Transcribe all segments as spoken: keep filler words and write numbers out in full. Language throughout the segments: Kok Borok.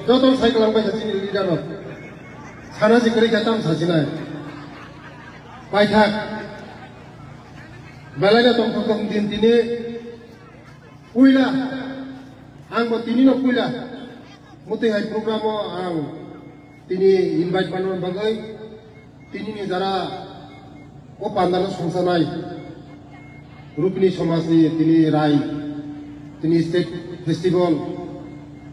Joto sai kwlang bai kha chini leader rok. Sana si kwrwi kha tam sa sinai. Paithak. Belai no tong thok tong din tini. Puila. Ang bo tini no puila. Muti hai program o ang tini invite manna bagwi. Tini ni jara o pandal o songsanai Rupini somaj ni tini rai, tini state festival,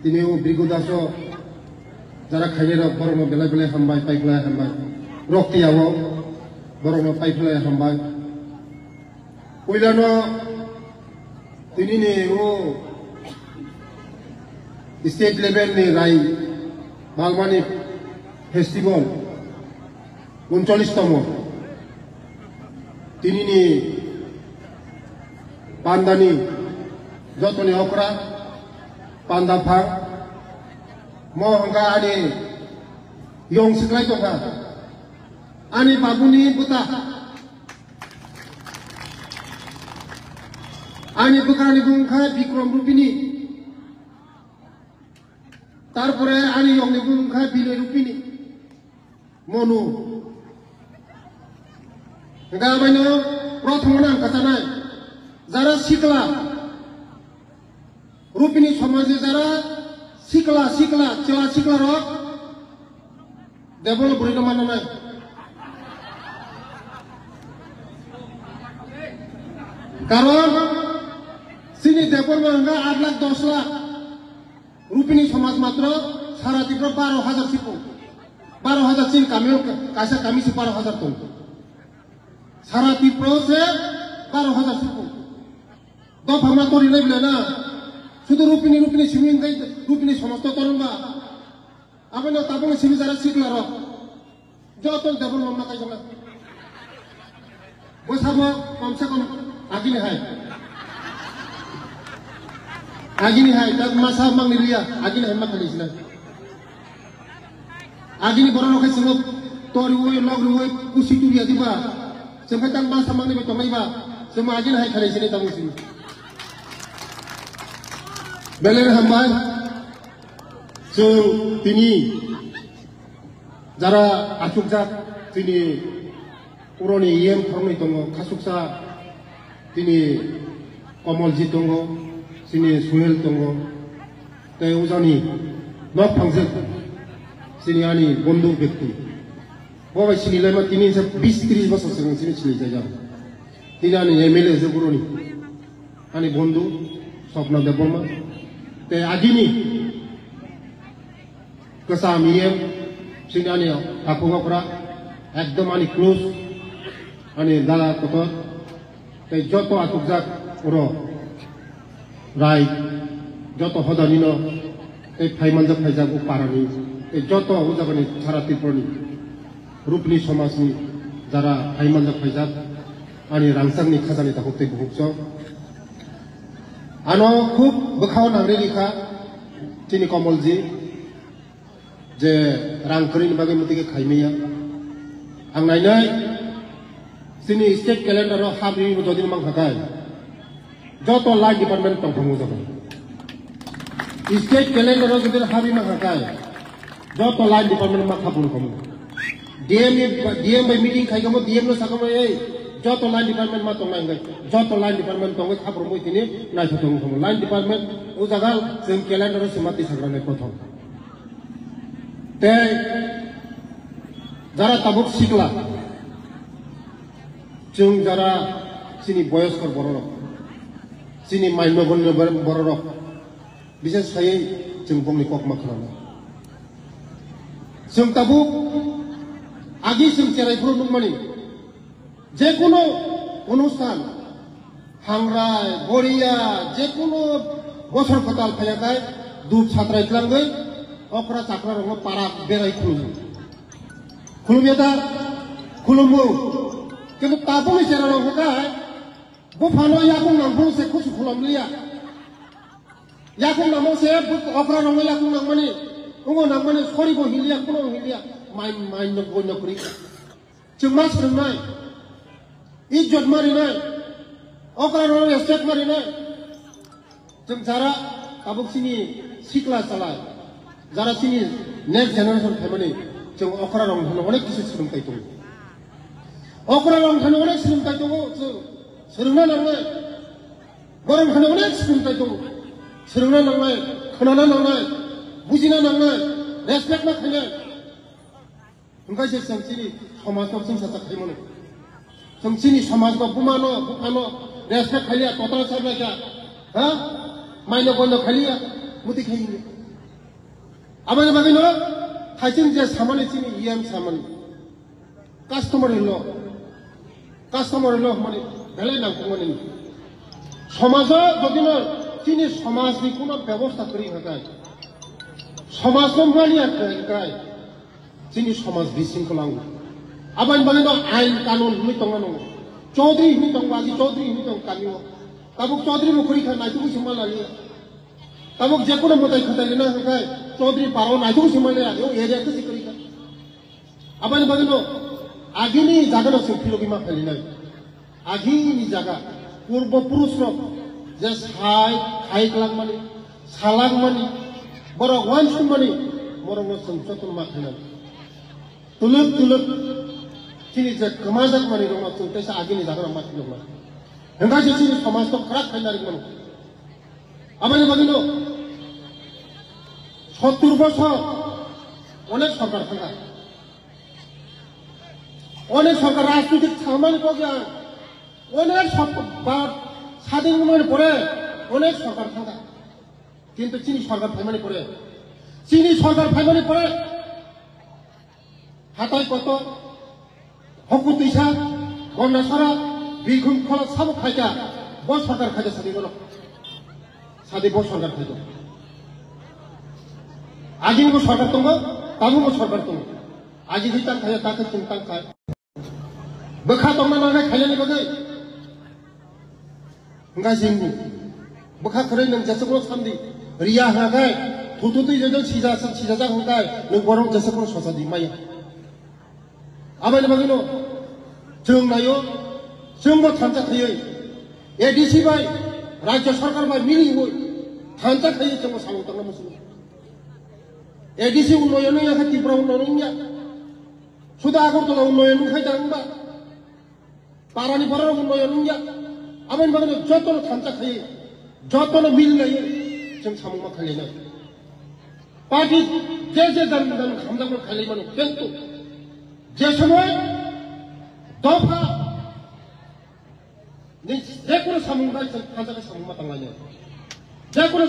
tini o Brigu Daso jara khainai rok borok no belai belai hambai, paiphlai hambai. Rok tiya o borok no paiphlai hambai. Puila no tini ni o state level ni rai balmani festival uncholish tomo. Tini ni pandani jotoni okra panda phang mo hwnka ani yong siklai tongkha ani babuni bwta. Ani bwkrani bung kha Bikrom Rupini. Tarpore ani yongni bung kha Binay Rupini. Monu. Hingkha abaino prothom nang kachanai. Jara sikla. Rupini somaji jara sikla, sikla, chwla sikla rok. Debol bwrwi no manna nai. Karon chini Debbarma hwnka aat lakh dos lakh. Rupini somaj matro sara Tripura baro hajar sipo. Baro hajar chini kami o kaisa kami se baro hajar tong. Sara Tripura se baro hajar sipo. Dopha ma tori nai bwle na. Sudu Rupini, Rupini simi hwnkai Rupini somaj to toron ba. Aboni tabukni simi jara sikla rok. Joto Debbarma ma kaisa na. Bwsamo komse kom agini hai. Agini hai, tak masa mangni liya, agini hai ma khali sina. Agini borok rok hai chwngno tor riwi, log riwi, kusi turiya diba. Chwng hai tak masa mangni bai tongnai ba. Chwng agini hai khali sini tabuk sini. Belai hambai. Chwng tini jara achukjak chini puroni E M khoroknwi tongo, khasuksa chini Komolji tongo, chini Suhel tongo, tei ujani nok phangsek chini ani bondhu bekti. Bo bai sini laima tini se bis tris bosor swkang sini sini jaijak. Tini ani M L A se puroni. Ani bondhu Swapna Debbarma tei agini kwcham E M chini ani takhuk okra ekdom ani close ani dada kotor tei joto achukjak oro rai joto hodanino tei phaimanjak phaijak o parani tei joto o jagani sara Tripurani Rupini somajni jara phaimanjak phaijak ani rangchakni khajani takhuk tei bukhukchok. Ano khub bwkhao nangri rikha chini Komolji je rang kwrwini bagwi mwtwi khe khaimaya. Ang nainai chini state calendar o habri bo jodi mankha kai joto line department tongthangma jaga. State calendar o jodi habri mankha kai joto line department ma khapung khamu. D M ni, D M bai meeting khai kamo, D M no sakamo, "Ei, joto line department ma tongnai hwnkhe, joto line department tongwi khaprumwi tini naithothok wngkha." Line department o jaga chwng calendar o swima twi sagra nai prothom. Tei jara tabuk sikla, chwng jara chini boyoskor bororok, chini maino gonno bororok, Bises khaiwi chwng bongni kokma khwnana. Chwng tabuk agi chwng cherai phuru nukmani, jekunu onusthan, hangrai, goriya, jekunu bosor kwtal phaiyakhai, dup satrai twlangwi okra chakra rokno para berai khulumu. Khulumya da? Khulumu. Kintu tabukni cherai rok hwnkhe buphano yakung nang phuru se khusu khulum liya. Yakung nangmani se buk okra rokno yakung nangmani, wngo nangmani sori bo hinliya, kuno hinliya, main, main no boino kwrwi. Chwng ma swrwngnai, ijjot ma rinai, okra rokno respect ma rinai. Chwng jara tabuk chini sikla chalai, Jara chini next generation phaimani, chwng okra rok thani onek kisi swrwngthai tongo. Okra rok thani onek swrwngthai tongo, chwng swrwngna nangnai. Borok thani onek swrwngthai tongo. Swrwngna nangnai, khwnana nangnai, bujina nangnai, respect ma khainai. Hwnkhe se chwng chini somajno chwngsacha khai mano. Chwng chini somajno bumano, buphano respect khaiya, total sablaikha. Ha? Maino goino khaiya, muti khaiya. Aboni bagwino thaiching je samani chini E M samani. Customary law. Customary law hwnmani belai nangkukmani. Somajo jodino chini somajni kuno bebosta kwrwi hwnkhe, somajno manya kwrwi hwnkhe, chini somaj bisingkol ang. Aboni bagwino ain kanun hwnwi tongmano. Chaudhary hwnwi tongo, agi Chaudhary hwnwi tongo kamio. Tabuk Chaudhary bo kwrwi kha, naitugwi se ma laliya. Tabuk jekunu mwtai khwtai rina hwnkhe Chaudhary parao naitugwi se ma laliya, o area khe se kwrwi kha. Aboni bagwino agini jagano chwng philogwi ma phainai. Agini jaga, purbo purusrok je sai, khai kwlangmani, salangmani, borok uansukmani, borokno chwng jotono ma khainai. Tuluk tuluk chini je kwmajakmani rokno chwng teisa agini jagano ma philoknai. Hwnkhe se chini somajno khwrak khaina ringmano. Aboni bagwino sottur bosor onek sorkar thangkha. Onek sorkar rajnitik thalmani pogya, onek sorkar ba sadin wngmani pore onek sorkar thangkha. Kintu chini sorkar phaimani pore, chini sorkar phaimani pore hatai koto, Hokutwisa, Gondasora, Birkhum khola sabo khaikha, bo sorkar khaikha sadi bono. Sadi bo sorkar khaikha. Agini bo sorkar tongo, tabuk bo sorkar tongo. Agi hi tang khaikha, ta khe chwng tang khai. Bwkha tongna nangnai khainani bagwi. Hwnkha jingni bwkha kwrwi nwng jesukno samdi, riya hwnkha khe, thuthu twi jojol sija, sijajak hwnkha khe, nwng borok jesukno sochadi maya. Aboni bagwino chwng naio, chwngbo thansa khaiwi, A D C bai, Rajya Sarkar bai miliwi thansa khaiwi chwngbo samung tangna muchungo. A D C unnoyon wngya khe Tripura unnoyon wngya. Suda Agartala unnoyon wngkhai da wngba? Parani borok unnoyon wngya. Aboni bagwino jotono thansa khaiwi, jotono mil laiwi chwng samung ma khailainai. Party je je jan jan hamjakmani khailaimano, kintu je somoy dopha ni je kono samung bai chwng thansa khe samung ma tanglainai. Je kono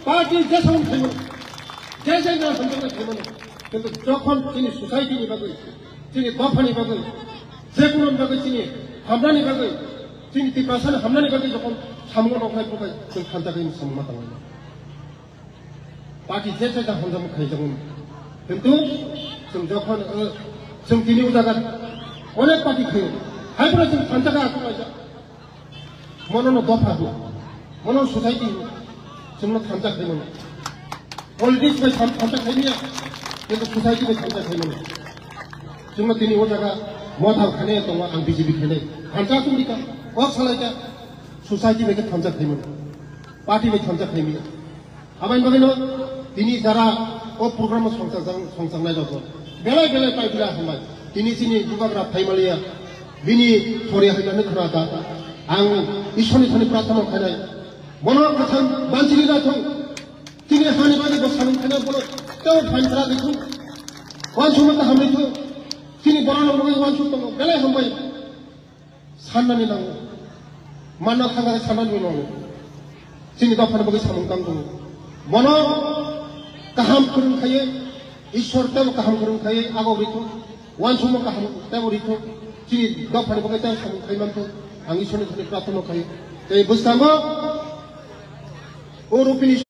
party je samung khaimano, je je jan hamjakmani khaimano, kintu jokhon chini society ni bagwi, chini dopha ni bagwi, je kono ni bagwi chini hamnani bagwi, chini Tiprasa ni hamnani bagwi jokhon samung ma nokhlai phai chwng thansa khe samung ma tanglainai. Party je je hamjakmani khaijak mano. Kintu chwng jokhon, eh, chwng tini o jaga onek party khaio. Hai phano chwng thansa khe aswk kaisa. Mono no dopha hino. Mono society hino. Chwngno thansa khai mano. Politics bai than-, thansa khai maya. Kintu society bai thansa khai mano. Chwngno tini o jaga Motha khainai tongo, ang B J P khainai. Thansa chwng rika. Kok salaika. Society bai khe thansa khai mano. Party bai thansa khai maya. Aboni bagwino tini jara o program o songchajak, songchaknai rok belai belai pai belai hambai. Tini chini bubagra phaimaliya, bini thori hainani khna ta. Ang Ishorni thani prarthana khainai. Bono kwthang banchini na thung. Tini hani bagwi bo samung khainai, bono tei phan khra rithung. Wansukma kaham rithung. Tini borok rok bagwi wansuk tongo, belai hambai. Sannani nango. Manna thangkha khe sannani nango. Chini dophani bagwi samung tang tongo. Bono kaham kwrwng khaiwi, Ishwar teibo kaham kwrwng khaiwi agok rithung. Wansukma kaham teibo rithung. Chini dophani bagwi tei samung khai manthung. Ang Ishwarni thani prarthana khaio. Tei bwskango o rupini